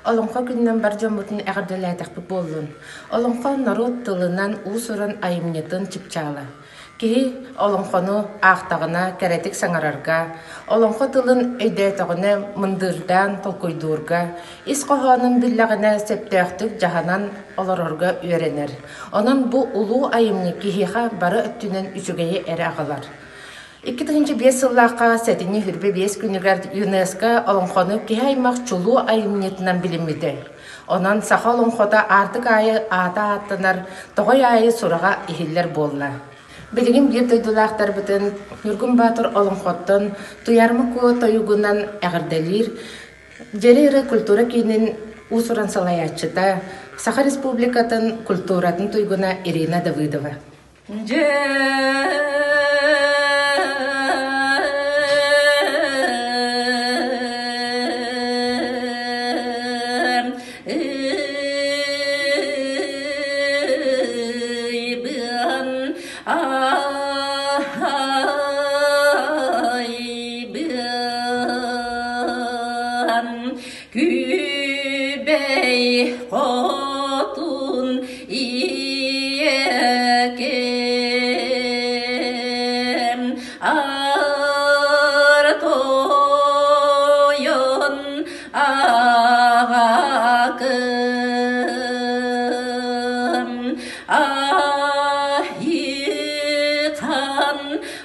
Олоҥхо күнүнэн бар дьоммутун эҕэрдэлээтэхпит буоллун. Олоҥхо норуот тылынан уус-уран айымньытын чыпчаала. Киһи олоҥхону аахтаҕына кэрэтик саҥарарга, олоҥхо тылын өйдөөтөҕүнэ мындырдаан толкуйдуурга, ис хоһоонун биллэҕинэ сөптөөхтүк дьаһанан олорорго үөрэнэр. Онон бу улуу айымньы киһиэхэ бары өттүнэн үчүгэйи эрэ аҕалар. 2005 сыллаахха сэтинньи 25 күнүгэр ЮНЕСКО олоҥхону киһи аймах чулуу айымньытынан билиммитэ. Онон саха олоҥхото аартык аайы аата ааттанар, тоҕой аайы сураҕа иһиллэр буолла. Билигин биир дойдулаахтарбытын Ньургун Баатыр олоҥхоттон Туйаарма Куо тойугунан эҕэрдэлиир Дьэри эрэ культура киинин уус-уран салайааччыта, Саха Республикатын культуратын туйгуна Ирина Давыдова. Күбэй хотун ийэкэм аар тойон аҕакым айыхан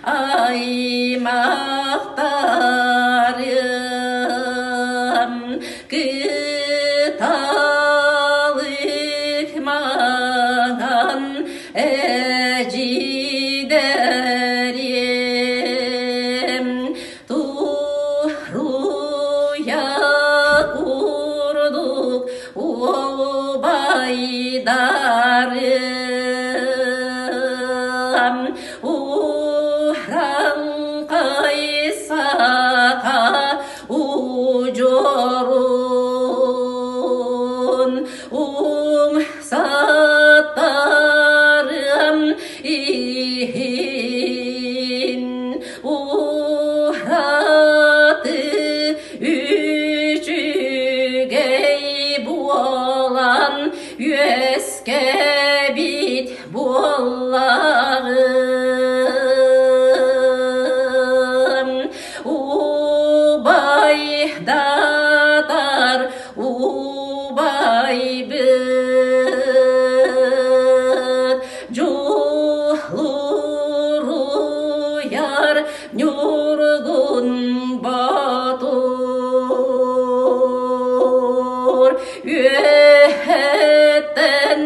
аймахтарым Кыталык маҥан эдьиийдэрим туруйа курдук убайдарым Ураҥхай саха удьуорун умсаттарыам иһин ураты үчүгэй буолан үөскэбит буоллаҕым Убай датар убайбыт Дьулуруйар Ньургун Боотур Үөһэттэн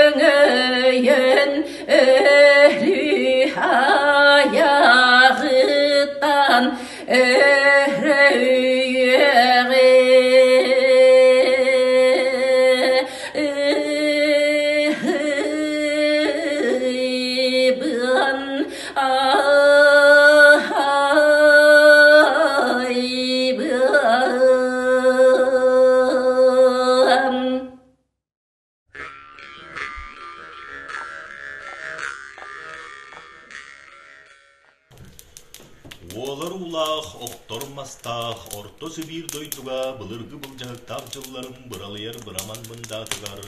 өҥөйөн өлүү айаҕыттан өрөйүөҕэ Ыһыыбын аһайбын. Уолар уулаах, охтор мастаах, Орто Сибиир дойдуга былыргы былдьаһыктаах дьылларым быралыйар быраман мындаатыгар,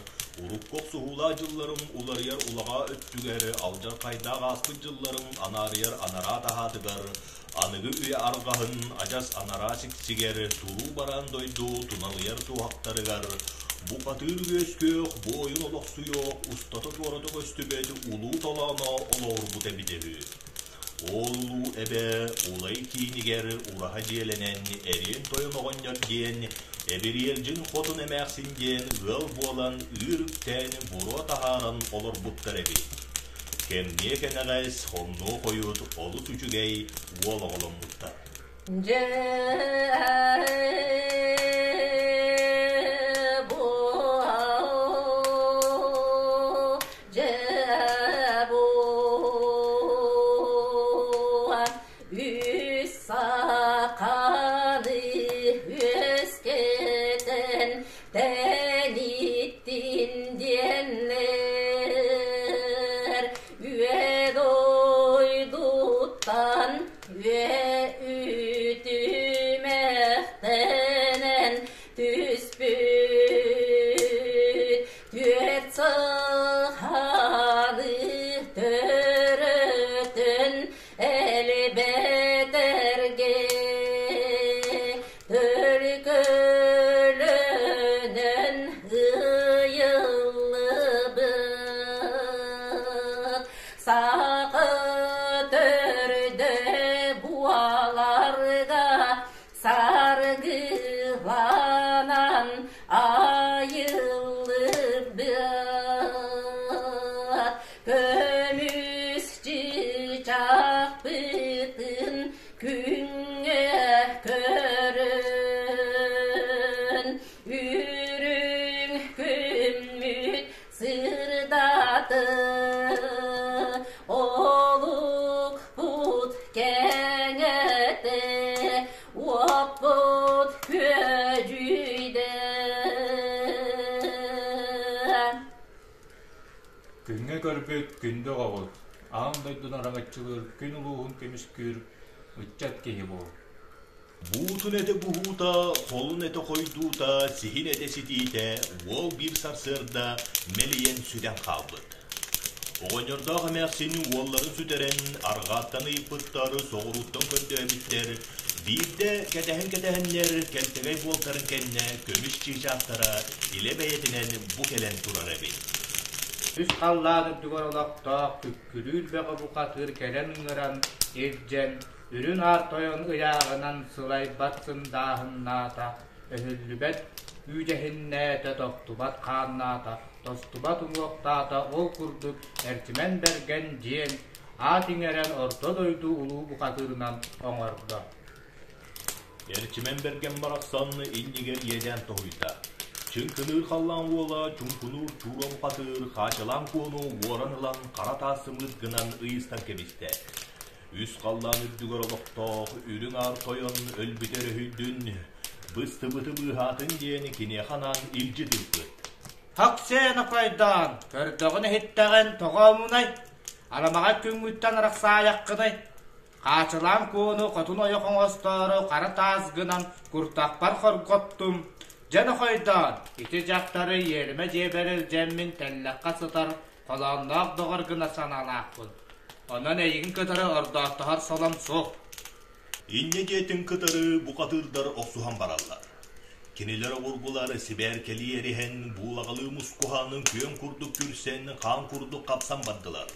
урукку охсуһуулаах дьылларым уларыйар улаҕаа өттүгэр, алдьархайдаах ааспыт дьылларым анаарыйар анараа таһаатыгар, Аныгы үйэ арҕаһын адьас анараа сиксигэр туруу бараан дойду туналыйар туоһахтарыгар букатыыр үөскүөх, буойун олохсуйуох, устата-туората көстүбэт улуу толооно олоҕурбут эбитэ үһү. Ол улуу эбэ Улай киинигэр ураһа дьиэлэнэн эриэн тойон оҕонньор диэн, Эбириэлдьин хотун эмээхсин диэн ыал буолан ыыр үктээн буруо таһааран олорбуттар эбит. Кэмниэ кэнэҕэс, хомнуо хойут олус үчүгэй уол оҕоломмуттар. Дьэ бу дьэ бу үс саханы үөскэтэн Тэниттин диэннэр үө дойдуттан үө үтүмэхтэнэн түспүттэр. Өйдө буоларга саргыланан айыллыбыт көмүс чыычаахпытын күҥҥэ көрөн үрүҥ күммүт сырдаты олукпут кэҥэтэ уоппут күөдьүйдэ. Күҥҥэ көрбүт күндү оҕоҕут, аан дойдуну араҥаччылыыр күн улууһун көмүскүүр ыччат киһи буол. Буутун этэ буһуута, холун этэ хойдуута, сиһин этэ ситиитэ уол биир сарсыарда мэлийэн сүтэн хаалбыт. Оҕонньордоох эмээхсин уолларын сүтэрэн, арҕааттан ыйыппыттар, соҕурууттан көрдөөбүттэр, биирдэ кэтэһэн-кэтэһэннэр кэлтэгэй буолтарын кэннэ көмүс чыычаахтара илэ бэйэтинэн бу кэлэн турар эбит. Үс халлаан үрдүгэр олохтоох күккүрүүр бөҕө бухатыыр кэлэн ыҥыран, илдьэн, Үрүҥ Аар Тойон ыйааҕынан сылайбат сындааһыннаата, өһүллүбэт үүдэһиннээтэ, тохтубат хааннаата, тостубат уҥуохтаата, ол курдук Эрчимэн Бэргэн диэн аат иҥэрэн орто дойду улуу бухатыырынан оҥордо. Эрчимэн Бэргэн барахсан иннигэр иэдээн тоһуйда. Чыҥкыныыр халлаан уола чуҥкунуур чуура бухатыыр хаачылаан куону уоран ылан хара таас сымыыт гынан ыйыстан кэбистэ. Үс халлаан үрдүгэр олохтоох Үрүҥ Аар Тойон өлбүтэ өрүһүйдүн, быстыбыты быыһаатын диэн киниэхэ анаан илдьит ыыппыт. Хаксен акайдаан, көрдөҕүн-иһиттэҕин тоҕо омунай, аламаҕай күҥҥүттэн арахсаайаххыный, хаачылаан куону хотун ойох оҥостоору хара таас гынан куртахпар хорготтум, дьэ нохойдоон, ити дьахтары иэримэ дьиэбэр илдьэммин тэллэххэ сытар холоонноох доҕор гына санаалаахпын. Онон эйигин кытары ордооттоһор солом суох. Инньэ диэтин кытары бухатыырдар охсуһан бараллар. Кинилэр обургулар сибээркэлии эриһэн, буулаҕалыы мускуһан, күөн курдук күрсэн, хаан курдук хапсан бардылар.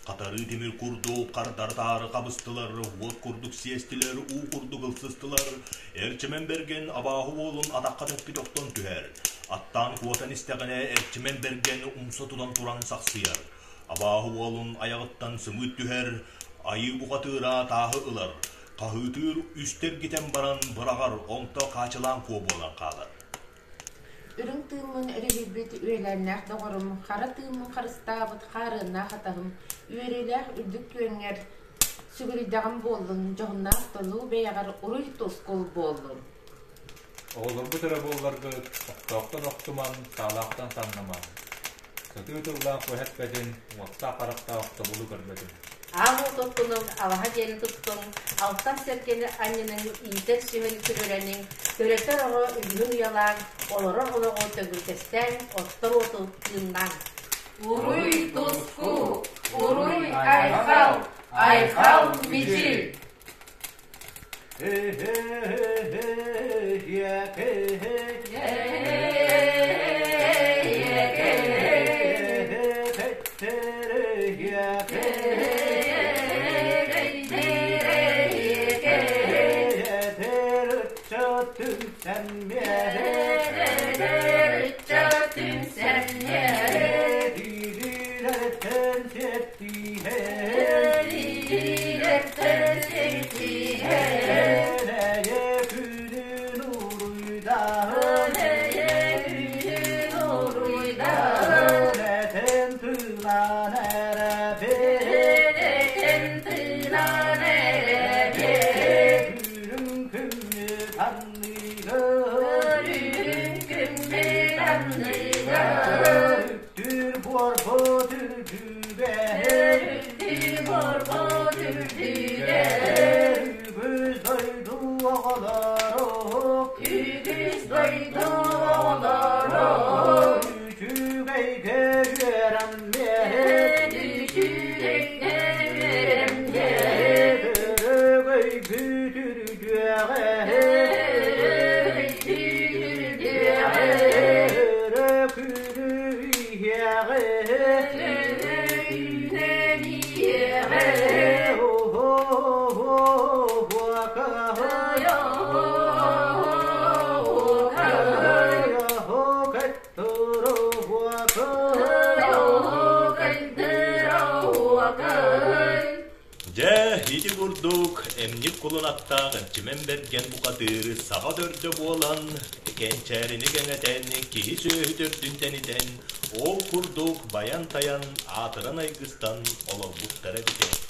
Хатарыы тимир курдук хардары-таары хабыстылар, уот курдук сиэстилэр, уу курдук ылсыстылар. Эрчимэн Бэргэн абааһы уолун атахха тэппит охтон түһэр. Аттаан куотан истэҕинэ Эрчимэн Бэргэн умса тутан туран сахсыйар. Абааһы уолун айаҕыттан сымыыт түһэр, айыы бухатыыра тааһы ылар, хаһыытыыр үстэ эргитэн баран быраҕар, онто хаачылаан куо буолан хаалар. Үрүҥ тыыммын өрүһүйбүт үөлээннээх доҕорум, хара тыыммын харыстаабыт хаарыаннаах атаһым, үөрүүлээх үрдүк күөҥҥэр сүгүрүйдэҕим буоллун, дьоһуннаах толуу бэйэҕэр уруй-тускул буоллун. Оҕолорбут эрэ буолларгыт, охтоохтон охтуман, саалаахтан самныман. Сытыы тыллаах уһэппэтин, уоттаах харахтаах тобулу көрбөтүн. Аал уот оттунуҥ, алаһа дьиэни туттуҥ, алтан сэргэни анньыныҥ, иитэр сүөһүнү күрүөлэниҥ, төрөтөр оҕо үгүһүн уйалааҥ, олорор олоҕу төгүргэстээн, оттор уоту тыыннааҥ. Уруй туску, уруй айхал, айхал мичил! Hey hey hey hey hey hey. Ити курдук эмньик кулун аттаах Эрчимэн Бэргэн бухатыыр саҕа төрдө буолан, кэнчээрини кэҥэтэн, киһи-сүөһү төрдүн тэнитэн, ол курдук байан-тайан, аатыран айгыстан олорбуттара эбитэ.